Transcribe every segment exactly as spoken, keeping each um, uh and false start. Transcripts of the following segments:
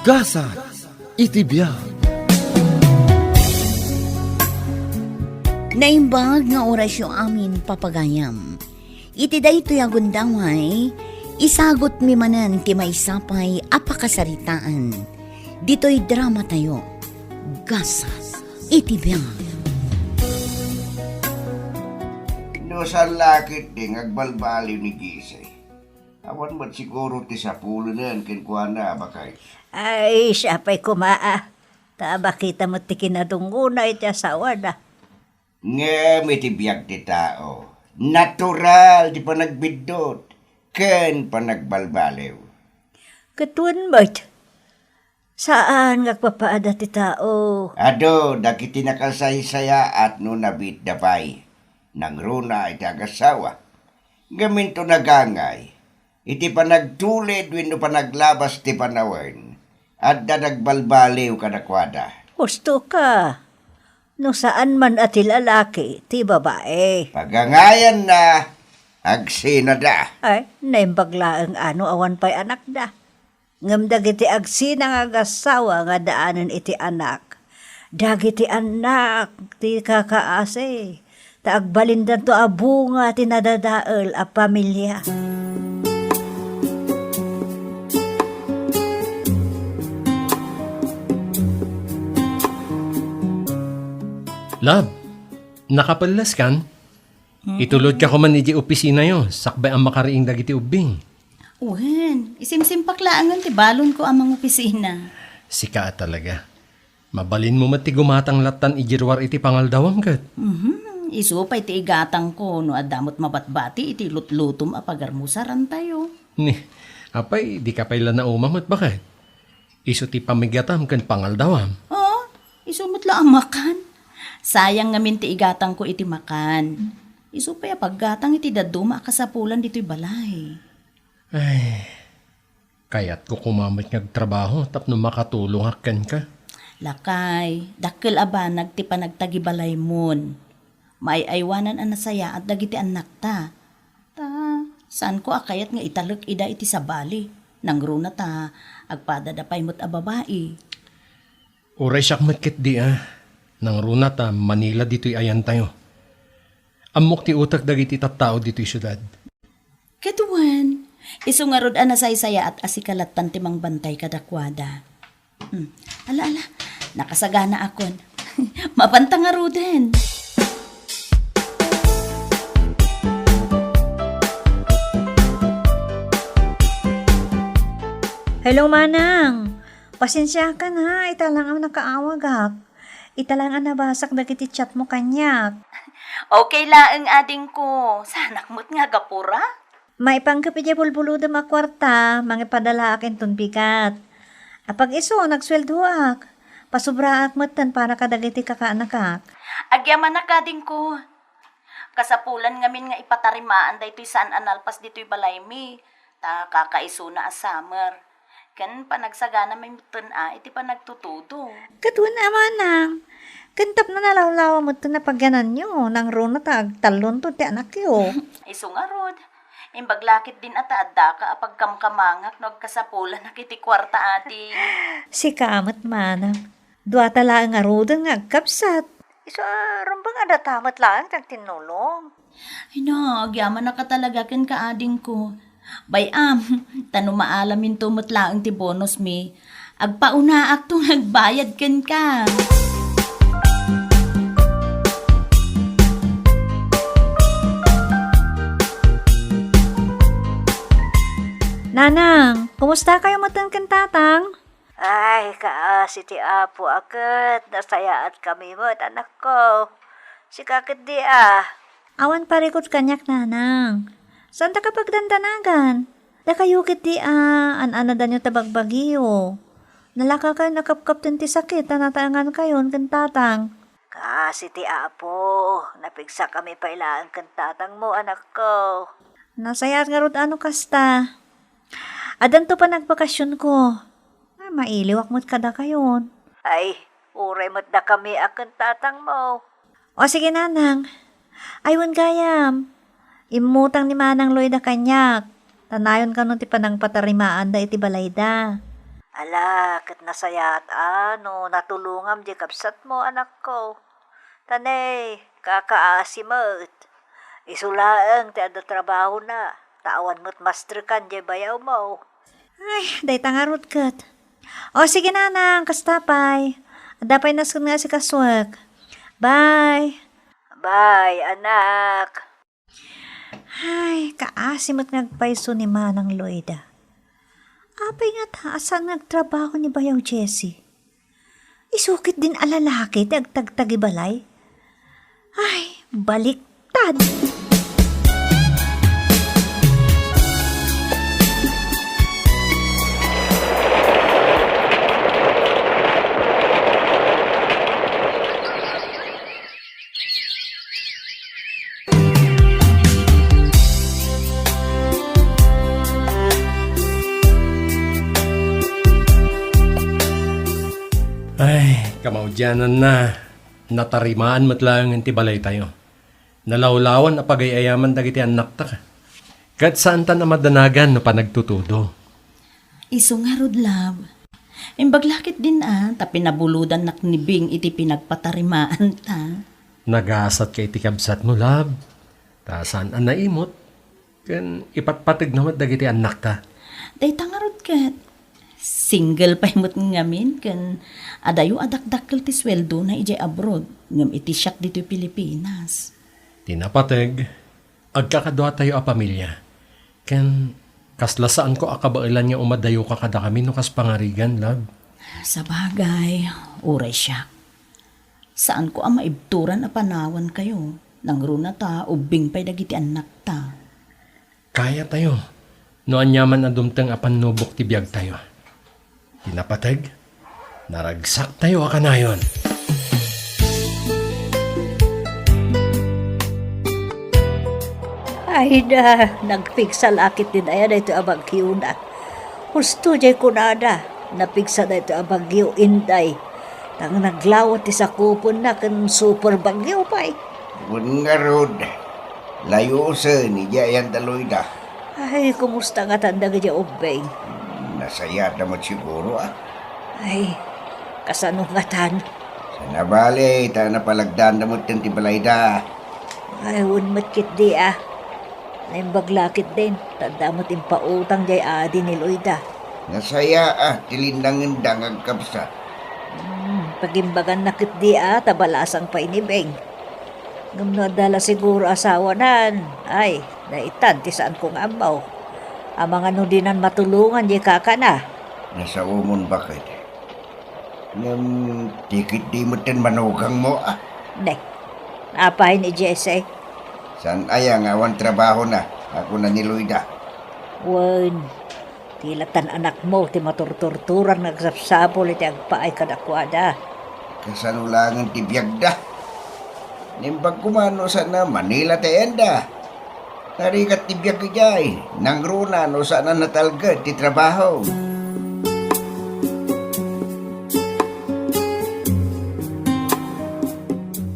Gasat iti biag. Naimbag nga orasyo amin, papagayam. Iti daytoy a gundaway, isagutmi manen ti maysa pay a pakasaritaan. Ditoy dramatayo, Gasat iti biag. No saan la ketdi nga agbalbaliw ni Gisay, awan met siguro ti sapulenen kenkuana, baket. Ay, siya pay koma, a. Ta bakita met ti kinadungngona iti asawana. Ngem iti biag ti tao, natural ti panagbiddut ken panagbalbaliw. Ket wen met, saan nga agpapaada ti tao. Adu dagiti nakasaysayaat no nabiitda pay nangruna iti agasawa. Ngem inton agangay iti panagtulid wenno panaglabas ti panawen, adda nagbalbaliw kadakuada. Husto ka. No saan man a ti lalaki ti babai. Pagangayanna, agsinada. Ay, naimbag laeng a no awan pay anakda. Ngem dagiti agsina nga agasawa nga daanen iti anak, dagiti annak ti kakaasi, ta agbalindanto a bunga ti nadadael a pamilia. Love, nakapelleskan? Mm-mm. Itulodka koman idiay opisinayo, sakbay a makariing dagiti ubbing. Wen, isimsimpak laengen ti balonko a mangopisina. Sika a talaga. Mabalinmo met ti gumatang lattan idi ruar iti pangaldawam ket. Mhm, isu pay ti igatangko no adda met mabatbati iti lutlutom a pagarmusarantayo. Ni, apay, dika pay la nauma met baket? Isu ti pamigatam ken pangaldawam. Oo, isu met la a makan. Sayang ngamin ti igatangko iti makan. Isu pay a paggatang iti dadduma a kasapulan ditoy balay. Ay, kayatko koma met nga agtrabaho tapno makatulongak kenka. Lakay, dakkel a banag ti panagtagibalaymon. Maay-aywanan a nasayaat dagiti annakta. Ta, saanko a kayat nga italek ida iti sabali. Nangruna ta, agpadada pay met a babai. Uray siak met ketdi a, nangruna ta Manila ditoy ayantayo. Ammok ti utek dagiti tattao ditoy siudad. Ket wen, isu ngarud a nasaysayaat a sika lattan ti mangbantay kadakuada. Hmm. Ala, ala, nakasaganaakon. Mapanta ngaruden. Hello, Manang. Pasensiakan ha, ita laeng a nakaawagak. Ita laeng a nabasak dagiti chatmo kaniak. Okay laeng, adingko. Saanak met nga agapura? Maipanggep idiay bulbulodem a kuarta, mangipadalaak inton bigat. Apag-isu, nagsueldoak. Pasubraak metten para kadagiti kakaanakak. Agyamanak, adingko. Kasapulan ngamin nga ipatarimaan daytoy saan a nalpas ditoy balaymi, ta kakaisuna a summer. Ken panagsagana metten a iti panagtutudo. Ket wen a, Manang, ken tapno nalawlawa metten a pagyananyo, nangruna ta agtallonto ti anakyo. Isu ngarud, imbag la ketdin a ta addaka a pagkamkamangak no agkasapulanak iti kuarta, ading. Sika met, Manang. Duata laeng ngaruden nga agkabsat. Isu a rumbeng a data met laeng ti agtinnulong. Ay na, agyamanak a talaga kenka, adingko. Bay-am, ta no maalaminto met laeng ti bonusmi, agpaunaakto nga agbayad kenka. Nanang, kumusta kayo metten ken tatang? Ay, kaasi ti Apo a ket nasayaatkami met, anakko. Sika ketdi a? Awan parikut kaniak, Nanang. Saanta ka pagdandanagan? Dakayo ketdi a, an-anadanyo ta bagbagiyo. Nalaka kayon a kapkapten ti sakit ta nataengan kayon ken tatang. Kaasi ti Apo, napigsakami pay laeng ken tatangmo, anakko. Nasayaat ngarud a no kasta. Addanto panagbakasionko. Ah, mailiwak met kadakayon. Ay, uray met dakami a ken tatangmo. O sige, Nanang. Ay, wen gayam. Immutang ni Manang Loida kaniak. Ta nayon kano ti panangpatarimaanda iti balayda. Ala, ket nasayaat a no natulongam diay kabsatmo, anakko. Ta ne, kakaasi met. Isu laeng ti adda trabahona, ta awan met masterkan diay bayawmo. Ay, dayta ngarud ket. O, sige, nanang, kasta pay. Adda pay nasken nga asikasuek. Bye. Bye, anak. Ay, kaasi met nga agpayso ni Manang Loida. Apay ngata a saan nga agtrabaho ni Bayaw Jessie? Isu ketdin a lalaki ti agtagtagibalay? Ay, baliktad! Ay, kamaudiananna, natarimaan met laengen ti balaytayo. Nalawlawan a pagay-ayaman dagiti annakta. Ket saantan a madanagan no panagtutudo. Isu ngarud, love. Imbag la ketdin a, ta pinabulodannak ni Bing iti pinagpatarimaanta. Nagasatka iti kabsatmo, love. Ta saan a naimot, ken ipatpateg na met dagiti annakta. Dayta ngarud ket, single pay met ngamin, ken adayo a dakdakkel ti sueldona idiay abroad, ngem iti siak ditoy Pilipinas. Ti napateg, agkakaduatayo a pamilia. Ken kasla saanko a kabaelan nga umadayoka kadakami no kas pangarigan, love. Sabagay, uray siak. Saanko a maibturan a panawankayo. Nangruna ta ubbing pay dagiti annakta. Kayatayo no aniaman a dumteng a pannubok ti biagtayo. Ti napateg, naragsaktayo a kanayon. Ay da, nagpigsa la ketdin aya daytoy a bagyona. Husto diay kunada, napigsa daytoy a bagyo, Inday. Ta naglawa ti sakupenna ken super bagyo pay. Wen ngarud, layosen idiay ayan da Loida. Ay, kumusta ngatan dagiti ubbing? Nasayaat da met siguro, a. Ay, kasano ngatan? Saan a bale, ta napalagdaan da metten ti balayda. Ay, wen met ketdi, a. Naimbag la ketdin, ta adda met impautang diay adi ni Loida. Nasayaat ti linnangenda nga agkabsat. Hmm, pagimbaganna ketdi, a, ta balasang pay ni Beng. Ngem no adda la siguro asawanan, ay, daytan ti saanko nga ammo. Amangan no dinan matulongan diay kakana. Nasaomon baket. Ngem, ti ketdi metten manugangmo, a? Ne, apay ni Jesse? Saan aya nga awan trabahona, a kuna ni Loida? Wen, ti latan anakmo ti maturturturan nga agsapsapul iti agpaay kadakuada. Kasano laengen ti biagda? Naimbag koma no saan a Manila ti ayanda. Narigat ti biag idiay, nangruna no saan a natalged ti trabaho.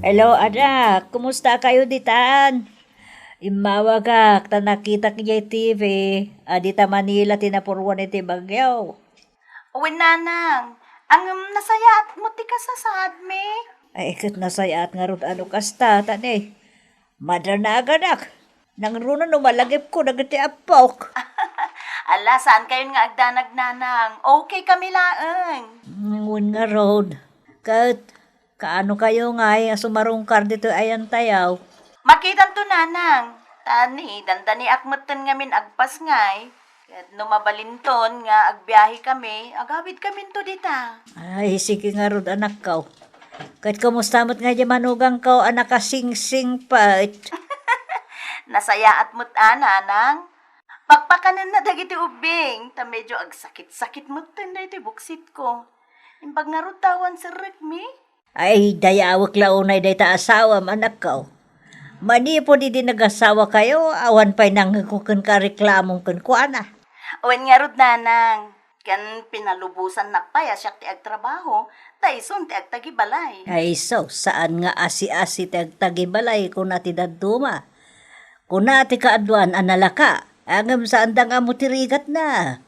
Hello, anak. Kumusta kayo ditan? Immawagak ta nakitak idiay T V a dita Manila ti napurwan iti bagyo. Wen, nanang, ngem nasayaat met ti kasasaadmi? Ay, ket nasayaat ngarud a no kasta, ta ne, madanaganak. Nangruna no malagipko dagiti appok. Ala, saan kayon nga agdanag, nanang? Okay kami laeng. Mm, wen ngarud. Ket, kaano kayo ngay a sumarungkar ditoy ayantayo? Makitanto, nanang. Ta ni, dandaniak metten ngamin agpasngay. Ket no mabalinton nga agbiahe kami, agawid kaminto dita. Ay, sige ngarud, anakko. Ket kumusta met ngay di manugangko a nakasingsingpet? Nasayaat met a, nanang. Pakpakanenna dagiti ubbing, ta medyo agsakit-sakit metten daytoy buksitko. Imbag ngarud ta awan serrekmi. Ay, dayawek la unay dayta asawam, anakko. Manipud idi nagasawakayo, awan pay nangngegko kenka a reklamom kenkuana. Wen ngarud, nanang, ken pinalubosannak pay a siak ti agtrabaho, ta isun ti agtagibalay. Ay, so, saan nga asi-asi ti agtagibalay, kuna ti dadduma. Kuna ti kaaduan a nalaka, ngem saanda nga ammo ti rigatna.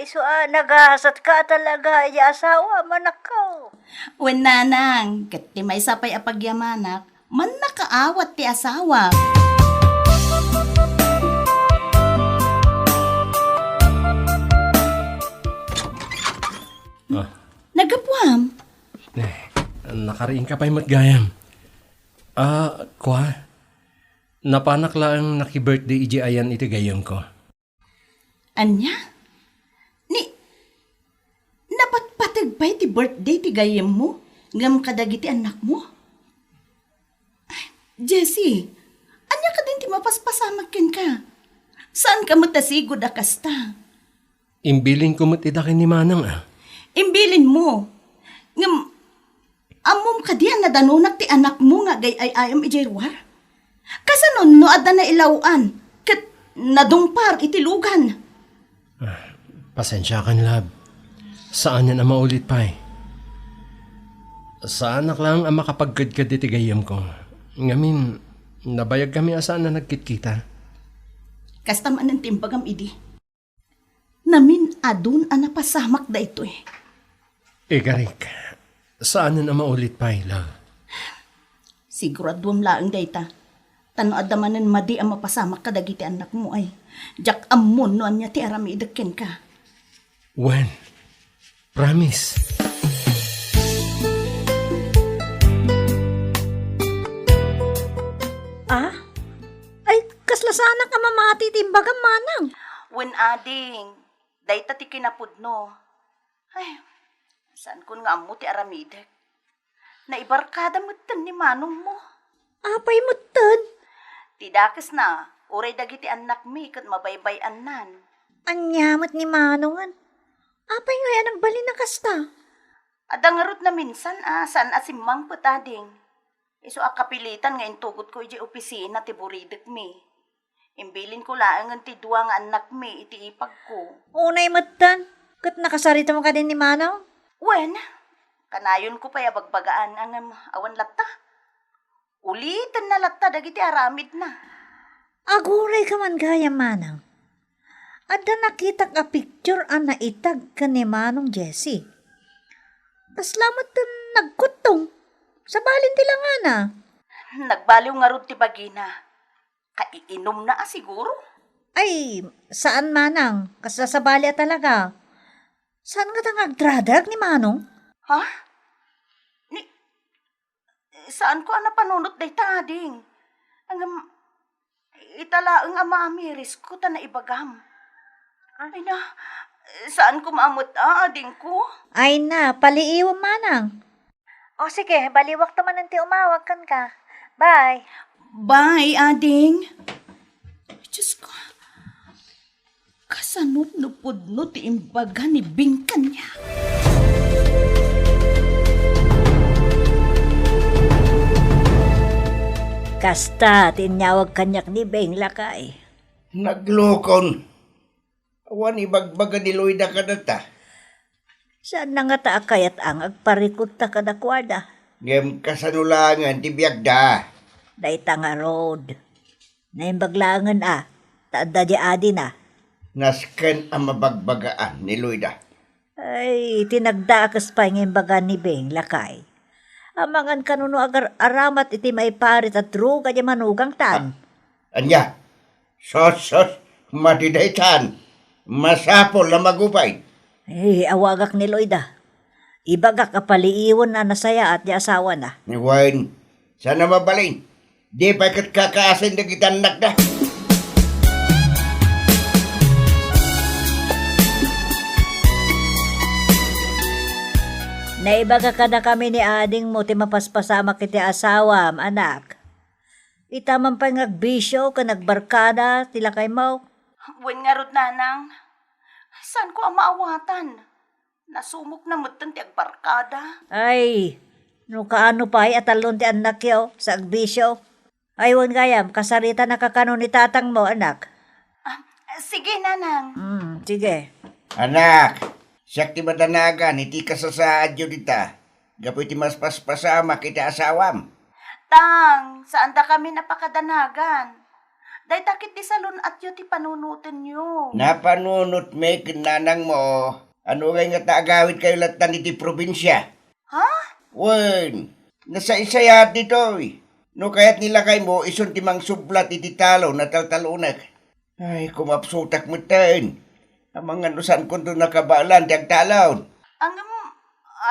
Isu a nagasatka a talaga, iti asawa, manakkaw. Wen, nanang, ket ti maysa pay a pagyamanak, mannakaawat ti asawa. Ah. Naggapuam? Eh, nakariingka pay met gayam. Ah, kua? Napanak laeng naki-birthday iti ayan iti gayyemko. Ania? Ni, napatpateg pay ti birthday ti gayyemmo ngem kadagiti annakmo? Ay, Jessie, ania kadin ti mapaspasamak kenka? Saanka met a sigud a kasta? Imbilinko met ida ken ni Manang, a. Imbilinmo. Ngem, ammom kadi a nadanonak ti anakmo nga agay-ay-ayam idiay ruar? Kasano no adda nailaw-an ket nadungpar iti lugan? Ah, pasensiakan, love. Saanen a maulit pay. Saanak laeng a makapagkedked iti gayyemko. Ngamin, nabayagkami a saan a nagkitkita. Kasta manen ti imbagam idi. Namin-adun a napasamak daytoy. Igarik, saanen a maulit pay, love. Siguraduem laeng dayta. Ta no adda manen madi a mapasamak kadagiti annakmo ay, diak ammon no ania ti aramidek kenka. Wen, promise. Ah? Ay, kasla saanak a mamati ti imbagam, manang. Wen, ading, dayta ti kinapudno. Ay, saankon nga ammo ti aramidek. Naibarkada metten ni manongmo. Apay metten? Ti dakesna, uray dagiti annakmi ket mabaybay-annan. Ania met ni manongen? Apay ngay a nagbalin a kasta? Adda ngarud naminsan a saan a simmangpet, ading. Isu a kapilitan nga intugotko idiay opisina ti buridekmi. Imbilinko laengen ti dua nga annakmi iti ipagko. Unay metten, ket nakasaritam kadi ni manong? Wen, kanayonko pay a bagbagaan, ngem awan latta. Ulitenna latta dagiti aramidna. Agurayka man gayam, manang. Adda nakitak a picture a naitag ken ni Manong Jessie. Kasla metten nagkuttong. Sabalin ti langana. Nagbaliw ngarud ti bagina. Kaiinumna a siguro? Ay, saan manang. Kasla sabali a talaga. Saan ngata nga agdradrag ni Manong? Ha? Ni, saanko a napanunot dayta, ading. Ngem, ita laeng a maamirisko ta naibagam. Ay na, saanko maamut-a, adingko? Ay na, paliiwem manang. O sige, baliwakto manen ti umawag kenka. Bye. Bye, ading. Diyos ko, kasano no pudno ti imbaga ni Bing kaniak? Kasta ti inyawag kaniak ni Bing, lakay. Naglokon. Awan ibagbaga ni Loida kadata. Saanna ngata a kayat a nga agparikutta kadakuada. Ngem kasano laengen ti biagda? Dayta ngarud. Naimbag laengen a, ta adda di adina. Nasken a mabagbagaan ni Loida. Ay, ti nagdakes pay nga imbaga ni Beng, lakay. Amangan kano no agar-aramat iti maiparit a droga di manugangtan. Ah, ania? Sos, sos, madi daytan. Masapul a magupay. Eh, awagak ni Loida. Ibagak a paliiwen a nasayaat di asawana. Wen, saan a mabalin? Di pay ket kakaasen dagiti annakda. Naibaga kadakami ni adingmo ti mapaspasamak iti asawam, anak. Ita man pay nga agbisio ken agbarkada ti lakaymo. Wen ngarud, nanang, saanko a maawatan. Nasumokna metten ti agbarkada. Ay, no kaano pay a tallon ti annakyo sa agbisio. Ay, wen gayam, kasaritanaka kano ni tatangmo, anak. Ah, sige, nanang. Hmm, sige. Anak, siak ti madanagan iti kasasaadyo dita. Gapu iti maspaspasamak iti asawam. Tang, saandakamin a pakadanagan. Dayta ket ti salun-atyo ti panunotenyo. Napanunotmi ken nanangmo, ano ngay nga ta agawidkayo lattan iti probinsia? Ha? Wen, nasaysayaat ditoy. No kayat ni lakaymo, isun ti mangsublat iti talon a taltalonek. Ay, kumapsutak metten. Amangan no saankonto nakabaelan ti agtalon. Ngem,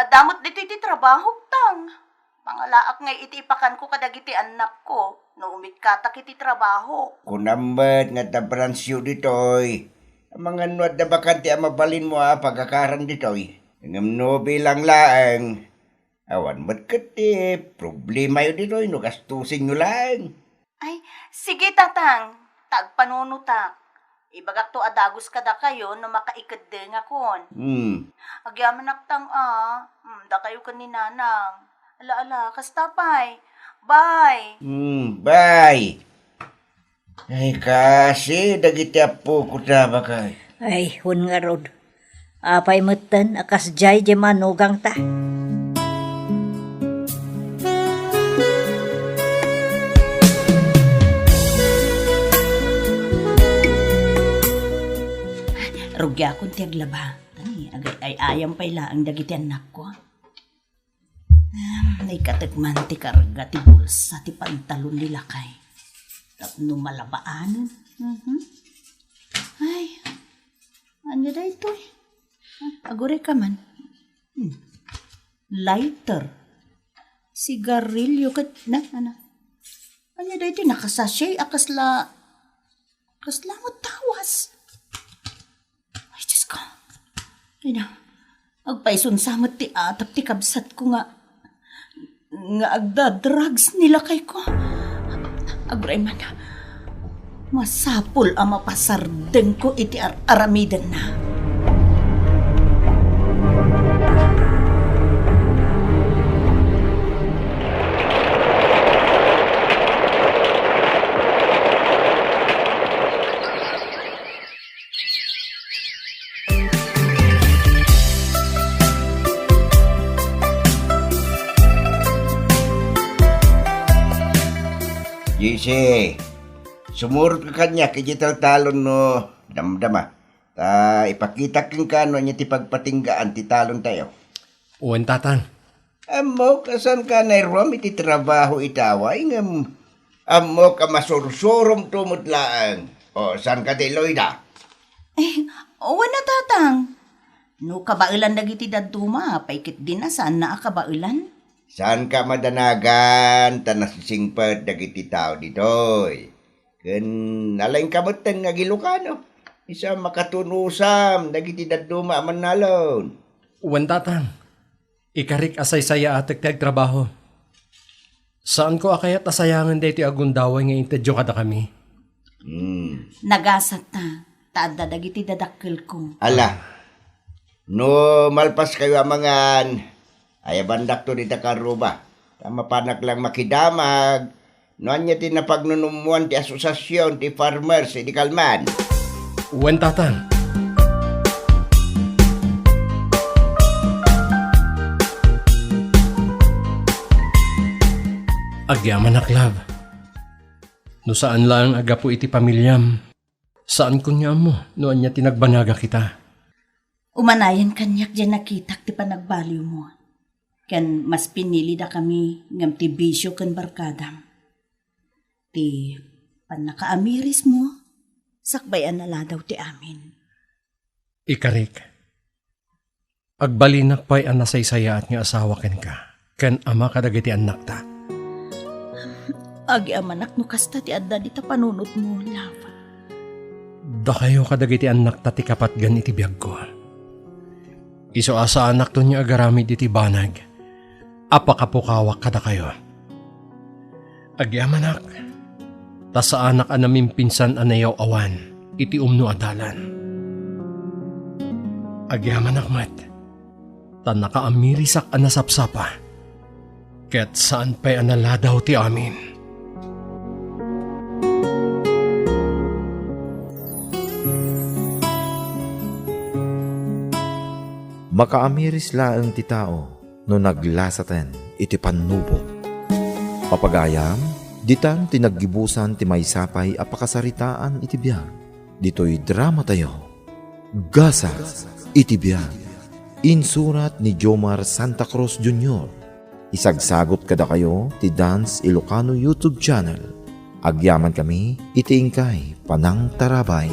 adda met ditoy ti trabahok, Tang. Pangalaak ngay iti ipakanko kadagiti annakko no umikkatak iti trabahok. Kunam met nga adda branchyo ditoy. Amangan no adda bakante a mabalinmo a pagakaran ditoy. Ngem no bilang laeng, awan met ket ti problemayo ditoy no gastusenyo laeng. Ay, sige, Tatang, ta agpanunotak. Ibagakto a dagus kadakayo no makaikeddengakon. Hmm. Agyamanak, Tang, a. Hmm, dakayo ken ni Nanang. Ala, ala, kasta pay. Bye. Hmm, bye. Ay, kasi, dagiti appo ko ta bakay. Ay, wen ngarud. Apay metten a kasdiay diay manugangta? Rugiakon ti aglaba. Ay, agay-ay-ayam pay laeng dagiti annakko. Am, naikatek man ti karga ti bulsa ti pantalon ni lakay. Tapno malabaanen. Mhm. Ay, ania daytoy? Agurayka man. Hmm. Lighter. Sigarilyo ket na, ano? Ania daytoy nakasachet a kasla, kasla met tawas? Ay, Diyos ko. Ay, na. Agpaisunsa met ti atap ti kabsatko nga, nga agda-drugs ni lakayko. Aguray man. Masapul a mapasardengko iti ar-aramidenna. Jesse, sumurot ka kaniak iti taltalon no damdama. Ta ipakitak kenka no ania ti pagpatinggaan ti talontayo. Wen, Tatang. Ammok a saanka nairuam iti trabaho ita, way ngem ammok a masursuromto met laeng. O, saanka ti, Loida? Eh, wen a, Tatang. No kabaelan dagiti dadduma, apay ketdin a saanna a kabaelan? Saanka madanagan ta nasisingpet dagiti tao ditoy. Ken nalaingka metten nga ag-Ilokano. Isu a makatunusam dagiti dadduma a mannalon. Wen, Tatang. Ikarik a saysayaatek ti agtrabaho. Saanko a kayat a sayangen daytoy a gundaway nga intedyo kadakami. Hmm. Nagasat ta, ta adda dagiti dadakkelko. Ala, no malpaskayo a mangan, ayabandakto dita karruba. Ta mapanak lang makidamag, no ania ti napagnunumoan ti asosiasion ti farmers idi kalman. Wen, Tatang. Agyamanak, love. No saan laeng a gapu iti pamiliam, saankon nga ammo no ania ti nagbanaga kita. Umanayen kaniak diay nakitak ti panagbaliwmo. Ken mas pinilidakami ngem ti bisio ken barkadam. Ti pannakaamirismo, sakbay a naladaw ti amin. Ikarik, agbalinak pay a nasaysayaat nga asawa kenka, ken ama kadagiti annakta. Agyamanak no kasta ti adda dita panunotmo, love. Dakayo kadagiti annakta ti kapatgan iti biagko. Isu a saanakton nga agaramid iti banag a pakapukawak kadakayo. Agyamanak, ta saanak a namimpinsan a nayaw-awan iti umno a dalan. Agyamanak met, ta nakaamirisak a nasapsapa, ket saan pay a naladaw ti amin. Makaamiris laeng ti tao no naglasaten iti pannubot. Papagayam, Ditan ti naggibusan ti maysa pay a pakasaritaan iti biag. Ditoy dramatayo, Gasat iti Biag. Insurat ni Jomar Santa Cruz Junior. Isagsagot kadakayo ti Dance Ilocano YouTube channel. Agyamankami iti inkay panangtarabay.